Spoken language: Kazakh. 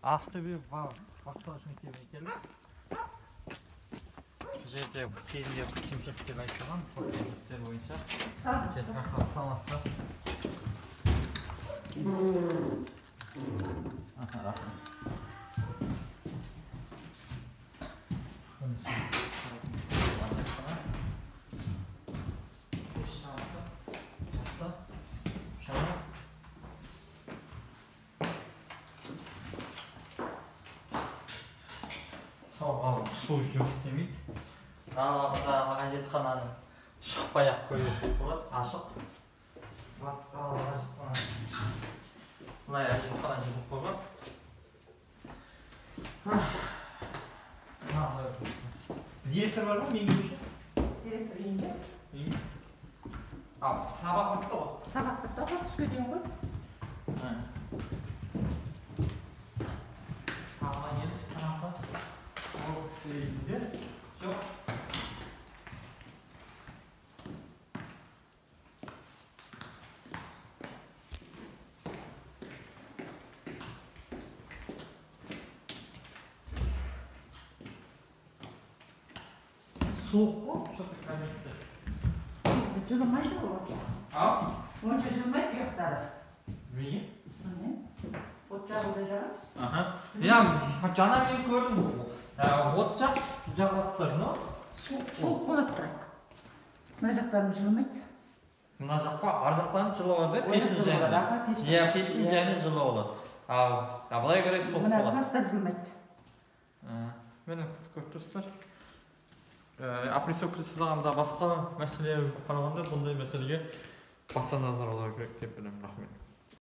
Ақтөбе бастауыш мектебіне келдік. Бұл жерде кезінде кемшіліктер айтылған, сол кемшіліктер бойынша саламатсыз ба? Рахмет. Су жұмыс істемейді. Далада әжетхананы шықпай ақ көре болады, ашық. Былай әжетхана жасап қойған. Директор бар ма меңгеруші? Директор үйінде. Үйінде. Ал, сабақ бітті ғой. Сабақ бітті ғой, түске дейін ғой. Үйінде жоқ. Суық қой, что-то кабинетте. Жылымайды ғой онша. А? Онша жылымайды ұяқтары. Неге? От жағуды жағасыз? Аха. Жаңа мен көрдім. От жақ жағып, но суық болады бірақ. Мына жақтарым жылымайды. Мына жақ па? Ар жақтан жылы болады, пештің жайы. Иә, пештің жайы жылы болады. Ал былай қарай суық болады. Мына класстар жылымайды. Міне көріп тұрсыздар. Опрессовка жасағанда басқа мәселе қарағанда бұндай мәселеге баса назар аудару керек деп білемін. Рахмет.